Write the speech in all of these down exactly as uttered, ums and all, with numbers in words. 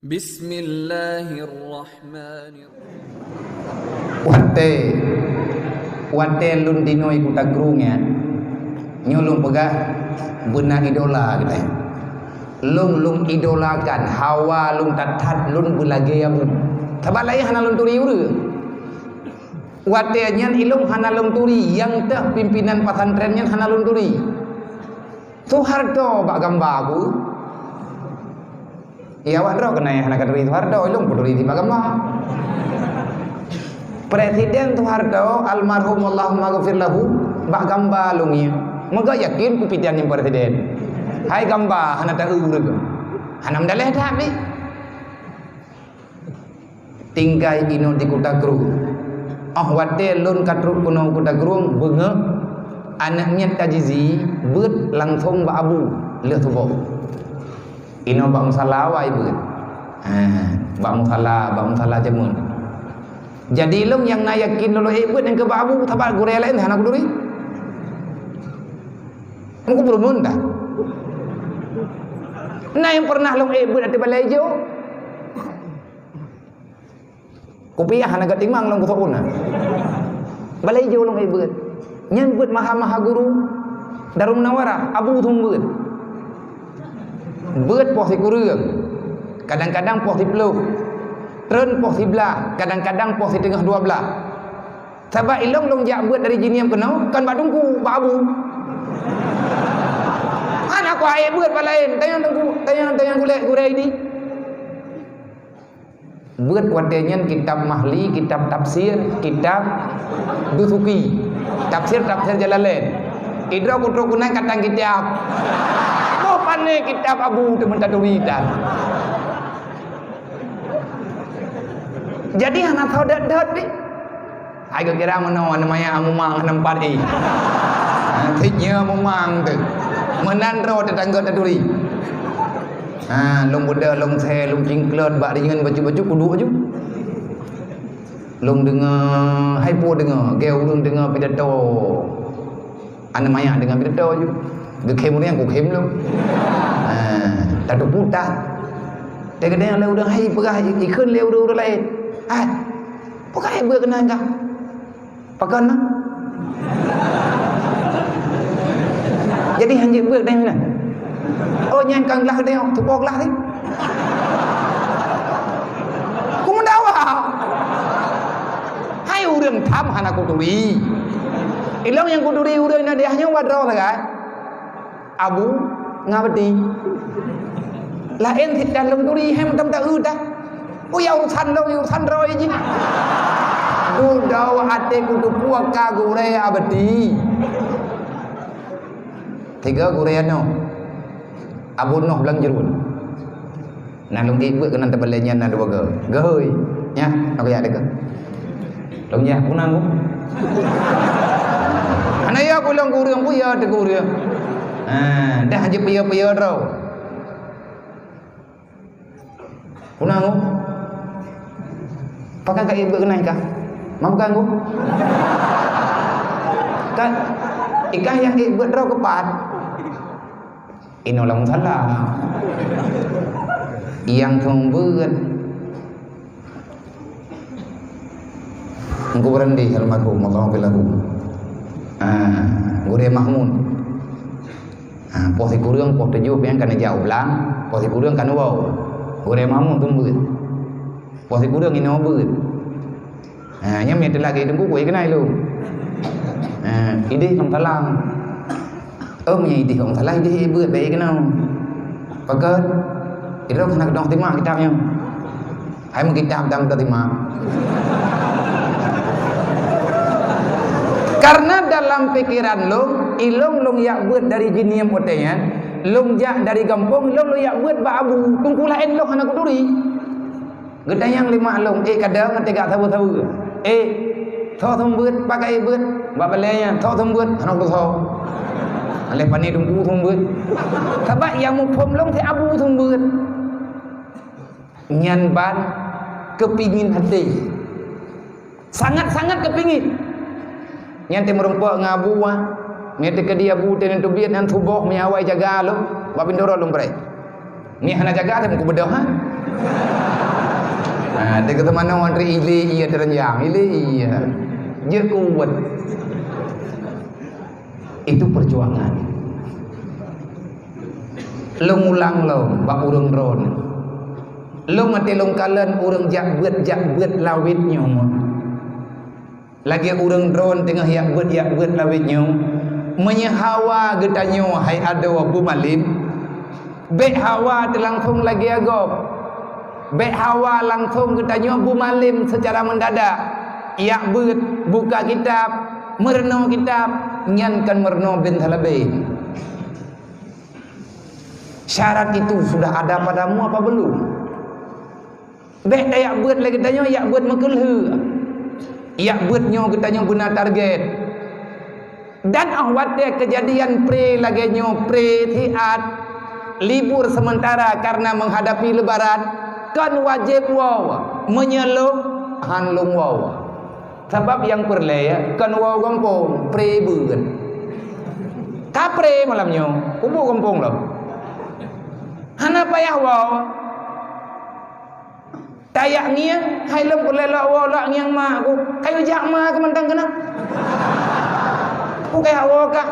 Bismillahirrahmanirrahim. Watée, watée lôn tinoe kuta krueng nyan, nyoe lôn peugah beuna idola geutanyoe. Lôn, lôn idolakan, hawa lôn that-that lôn beulagée Abu. Sabab laén hana lôn turi ureuëng. Watée nyan ilôn hana lôn turi, nyang teuh pimpinan pesantren nyan hana lôn turi. Soeharto bak gamba ku. Ya, awak droe keunan hana katuri Soeharto, ilôn kuturi di bak gamba. Presiden Soeharto, almarhum, Allahumma ghafir lahu, bak gamba lôn ngieng. Meuga yakin kupitian nyang presiden. Hai gamba, hana taeu ureuëng. Hana meudaleh that ni. Tinggai inoe di kuta krueng. Óh watée lôn ka trok keunoe kuta krueng, beungoh aneuk miet ka jizi, beuet langsong bak Abu lheueh suboh. Inoe bak musala awai beuet. Ha, bak musala, bak musala jameun. Jadi lôn nyang na yakin lôn ék beuet nyang keu bak Abu, sabab gurée laén hana kuturi. Meukeubeurumun dah. Na nyang pernah lôn ék beuet ateueh balai ijo. Kupiah hana geutimang lôn kusoe na. Balai ijo lôn ék beuet. Nyan beuet maha-maha guru Darul Munawarah, Abu Thum beuet. Beuet poh sikureueng, kadang-kadang poh siploh. Treun poh siblaih, kadang-kadang poh siteungoh dua blaih. Sabab ilôn lôn jak beuet dari Jiniemp keunoe, kon bak Teungku, bak Abu. Hana kuék beuet bak laén, tanyong Teungku, tanyong, tanyong gulée gurée di. Beuet watée nyan kitab Mahli, kitab tafsir, kitab Dusuki, tafsir-tafsir Jalalain. Idroe kutrok keunan katang kitab. Boh pané kitab Abu teuh meutaturi tan. Jadi hana tho dot-dot deh. Hai geukira meunoe aneuk manyak mumang hana meupat éh. Ha, cit nyoe mumang teuh. Meunan droe teutangga taturi. Ha, lôn beudôh, lôn sée, lôn cingklot bak ringeun bacut-bacut kuduek aju. Lôn deungoe, hai po deungoe, geu ureuëng deungoe pidato. Aneuk manyak deungoe pidato aju. Geukhem ureuëng, kukhém lom. Ha, tateupeue that. Teukeudeh lé ureuëng hai peugah ikheun lé ureuëng-ureuëng laén. Hai, peugah hai beuet keunan kah? Pakon na? Jadi hanjeuet beuet deh na. Oh, nyan kan glah deh, tupo glah deh. Ku meudawa. Hai ureuëng tham hana kuturi. Ilôn nyang kuturi ureuëng na deh nyoe wadroe sagai. Abu ngon Abdi. Laén sit dan lôn turi hai meutam taeu dah. Oh ya urusan lôn, ya urusan droe jih. Dudoe até kuteupeue ka gurée Abdi. Tiga gurée nyoe. Abu Noh Blang Jeurun. Na lôn ék beuet keunan teubalée nyan na dua geu. Gehôi. Nyan, aku ya deungoe. Lôn nyan kunang ku. Hana ya ku lôn kureueng, ku ya teukureueng. Ha, dah jeuet piye-piye droe. Kunang ku. Pakon ka ék beuet keunan kah? Mam kan ku? Kan ikah nyang ék beuet droe keupat. Inoe lam salah. Nyang keumbeuet. Engku Berandi almarhum, Allahu lahu. Ah, Gurée Mahmud. Ah, poh sikureueng, poh tujoh pian ka neujak u Blang, poh sikureueng ka neuwoe. Gurée Mahmud tumbeuet. Poh sikureueng inoe beuet. Ha, nyan meunyo teulak keu Teungku, keu keunan ilôn. Ha, idéh lam salang. Oh, meunyo idéh lam salang, idéh beuet baik keunoe. Pakon? Ilôn hana keudong teurimong kitab nyoe. Hai meukitab dan keudong teurimong. Karena dalam pikiran lôn, ilôn lôn jak beuet dari Jiniemp watée nyan, lôn jak dari gampông, lôn lôn jak beuet bak Abu. Teungku laén lôn hana kuturi. Geutanyong lé mak lôn, "Eh, kadang ngon teuga saweue-saweue. Eh, soe seumeubeuet, pakon ék beuet?" Bak balée nyan, "Soe seumeubeuet?" Hana kusoe. Aléh pané Teungku seumeubeuet. Sabab nyang muphom lôn si Abu seumeubeuet. Nyan ban keupingin até. Sangat-sangat keupingin. Nyan teumeureumpok ngon Abu, ah. Nyan teukeudi Abu teuneuk teubiet nyan suboh, meunyo awai jaga lôn, bak pintoe rot lôn preh. Nyan hana jaga, teuh meukubeudôh, ha? Ha, dia kata mana orang teri ile iya terenjang, ile iya. Dia kuat. Itu perjuangan. Lôn ulang lom bak ureuëng droeneuh. Lôn até lôn kalon ureuëng jak beuet, jak beuet lawét nyoe. Lagée ureuëng droeneuh teungoh jak beuet, jak beuet lawét nyoe. Meunyoe hawa geutanyoe hai adoe beumalem, bék hawa teulangsong lagée gob. Bék hawa langsong geutanyoe beumalem seucara meundadak. Jak beuet, buka kitab, meurunoe kitab, nyan kon meurunoe ben salabé. Syarat itu sudah ada padamu apa belum? Bék tajak beuet lé geutanyoe, jak beuet meukeulheueh. Jak beuet nyoe geutanyoe beuna target. Dan óh watée keujadian pré lagée nyoe, pré siat, libur sementara karena menghadapi Lebaran, kon wajéb woe, meunyoe lôn, hán lôn woe. Sabab nyang peureulée kon woe gampông, pré beuet. Ka pré malam nyoe, kubu gampông lom. Hana payah woe. Tajak ngieng, hai lôn peureulée lok woe, lok ngieng mak ku. Kayue jak ma keu mantong keunoe. Ku kajak woe kah.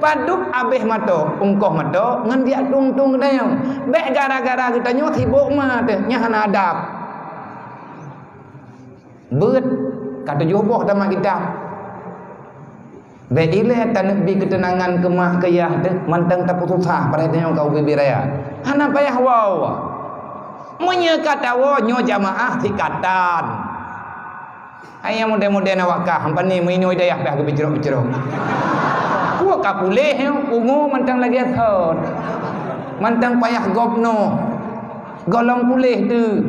Padub abéh mato, ungkoh mato, ngon jak tueng-tueng geutanyoe. Bék gara-gara geutanyoe sibok ma teuh, nyan hana adab. Beuet ka tujoh boh tamat kitab. Bék ilée taneuk bi keuteunangan keu mak keu yah teuh mantong tapeususah, padahai tanyoe ka ubit-ubit raya. Hana payah woe. Meunyoe ka tawoe nyoe jamaah sikatan. Hai nyang modern-modern awak kah, ampani meuinoe dayah payah geubicrok-bicrok. Woe ka puléh, ungu mantong lagée thon. Mantong payah gob noh. Gohlom puléh teuh.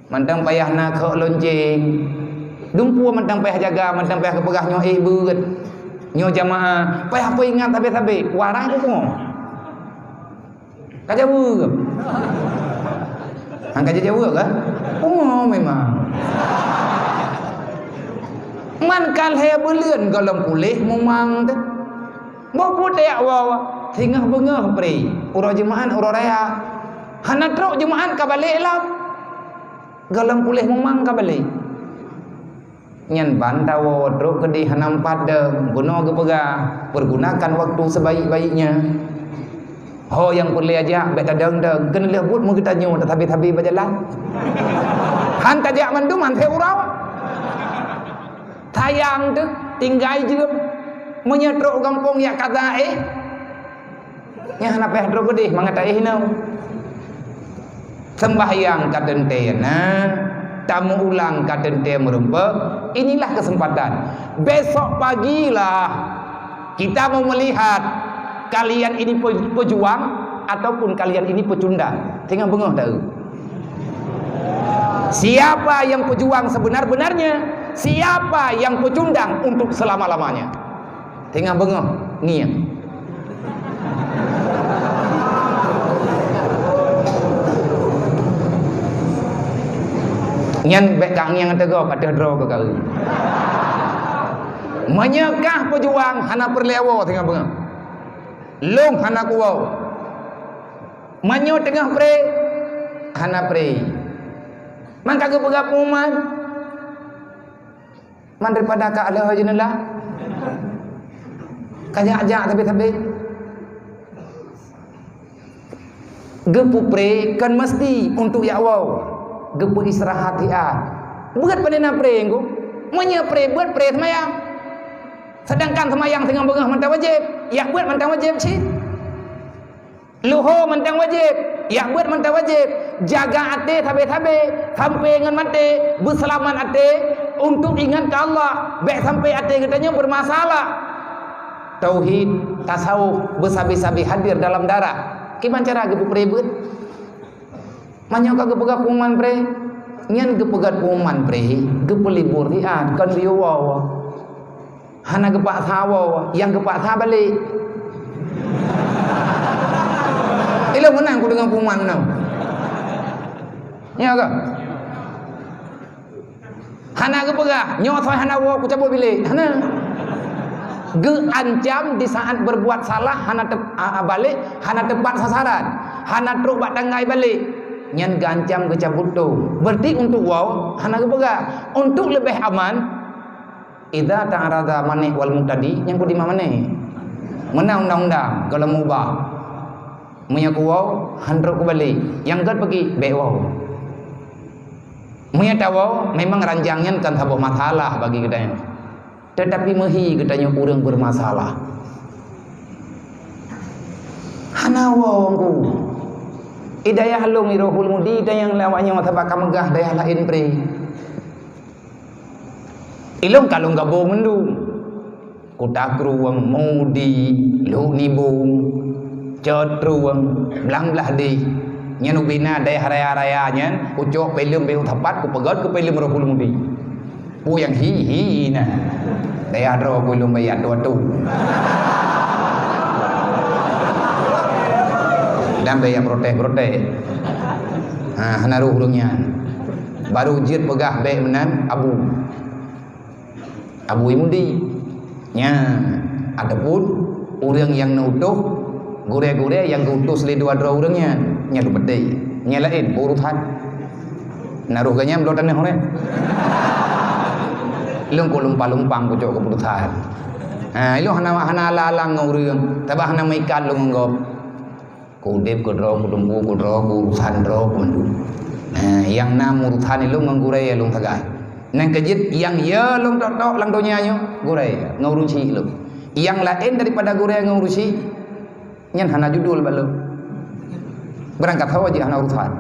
Mantong payah na kheuk lonceng. Dumpeue mantong payah jaga, mantong payah geupeugah nyoe éh beuet. Nyoe jamaah, payah peuingat sabe-sabe. Warai ku pungo. Ka jaweueb. Hang ka jaweueb kan? Pungo memang. Man ka lhée buleuen gohlom puléh mumang teuh. Boh putéh jak woe, singoh beungoh pré. Uroe Jumaat, uroe raya. Hana trok Jumaat ka balek lom. Gohlom puléh mumang ka balek. Nyan ban tawoe trok keudeh hana meupadong, bunoe geupeugah, "Pergunakan waktu sebaik-baiknya." Ho nyang peureulée jak, bék tadong-dong, keuneulheueh buet meugeutanyoe tasabe-sabe bak jalan. Han tajak mandum, han teuh uroe. Sayang teuh, tinggai jeuem. Meunyoe trok u gampông jak kaza éh, nyan hana payah droe keudeh mangat taéh inoe. Sembahyang ka teuntée na, tameuulang ka teuntée meurumpok, inilah kesempatan. Besok pagilah kita mau melihat kalian ini pe-, pejuang ataupun kalian ini pecundang. Singoh beungoh taeu. Siapa yang pejuang sebenar-benarnya, siapa yang pecundang untuk selama-lamanya. Singoh beungoh ngieng. Nyan bék ka ngieng teugoe ka teuh droe keu kawin. Meunyoe kah peujuang hana peureulée woe singoh beungoh. Lôn hana kuwoe. Meunyoe teungoh pré, hana pré. Man ka geupeugah pengumuman. Man daripada ka aleuh jeuneulah. Ka jak-jak sabe-sabe. Geupeupré kon meusti untuk jak woe. Geupeuistirahat siat. Beuet pane na pré ngku. Meunyoe pré beuet pré seumayang. Sedangkan seumayang singoh beungoh mantong wajéb. Jak beuet mantong wajéb cit. Luho mantong wajéb, jak beuet mantong wajéb. Jaga até sabe-sabe sampoe ngon maté, beuseulamat até untuk ingat keu Allah. Bék sampoe até geutanyoe beumasalah. Tauhid, tasawuf beusabe-sabe hadir dalam darah. Kiban cara geupeupré beuet? Meunyoe ka geupeugah pengumuman pré, nyan geupeugah pengumuman pré, geupeulibur siat, kon geuyue woe. Hana geupaksa woe, nyang geupaksa balek. Ilôn meunan kudeungoe pengumuman nyoe. Nyo ka? Hana geupeugah, nyoe soe hana woe kucabot bilék. Hana. Geuancam di saat berbuat salah, hana tep-, a, a, balek, hana tepat sasaran. Hana trok bak tanggai balek, nyan geuancam geucabut tong. Berarti untuk waw hana geupeugah. Untuk leubeh aman, idza ta'arada mani' wal muqtadi, nyang kudima mani'. Meunan undang-undang, kalau meubah. Meunyoe kuwoe, han trok kubalek. Nyang gét peugi, bék woe. Meunyoe tawoe, memang ranjang nyan kon saboh masalah bagi geutanyoe. Tetapi meuhi geutanyoe ureuëng bermasalah. Hana woe Teungku. Di dayah lôn di Rohul Mudi, dayah nyang lawak nyoe sabab ka meugah dayah laén pré. Ilôn ka lôn gabong mandum. Kuta Krueng, Mudi, Lhok Nibong, Cot Krueng, Blang Blahdeh. Nyan ubé na dayah raya-raya nyan, kucok péleum beu sapat, kupeugöt keu péleum Rohul Mudi. Peue nyang hi, hi na. Dayah droe ku lôn baya atu-atu. Dan baya protes-protes. Ha, hana roh ureuëng nyan. Baru jeuet peugah bék meunan, Abu. Abu Imudi. Nyan, ataupun ureuëng nyang neutuh, gurée-gurée nyang geutuh lé dua droe ureuëng nyan, nyan tu peudeh. Nyang laén, urusan. Na roh geuh nyan bloe tanoh ureuëng. Lôn keu lumpang-lumpang kucok keuputusan. Ha, ilôn hana, hana alang-alang ngon ureuëng, sabab hana meuikat lôn ngon gob. Kudeb keu droe, kudumpu keu droe, keu urusan droe keu mandum. Nah, nyang na urusan ilôn ngon gurée ilôn sagai. Nyang keujeuet nyang ya lôn tok-tok lam donya nyoe, gurée ngon ureuëng chik ilôn. Nyang laén daripada gurée ngon ureuëng chik, nyan hana judul bak lôn. Beurangkat sawa jih hana urusan.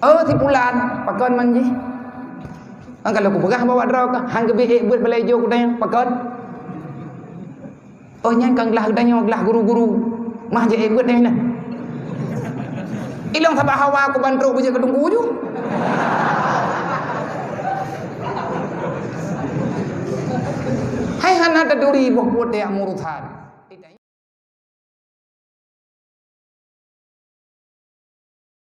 Oh, si pulan, pakon man jih? Kan kalau kupeugah bahwa droe ka, han geubri ék buet balai jo kudang, pakon? Oh, nyan kan glah geutanyoe, glah guru-guru. Mah jeuet buet nyan. Ilôn sabab hawa kuban trok beujeuet keu teungku ju. Hai hana taduri boh buet yang urusan.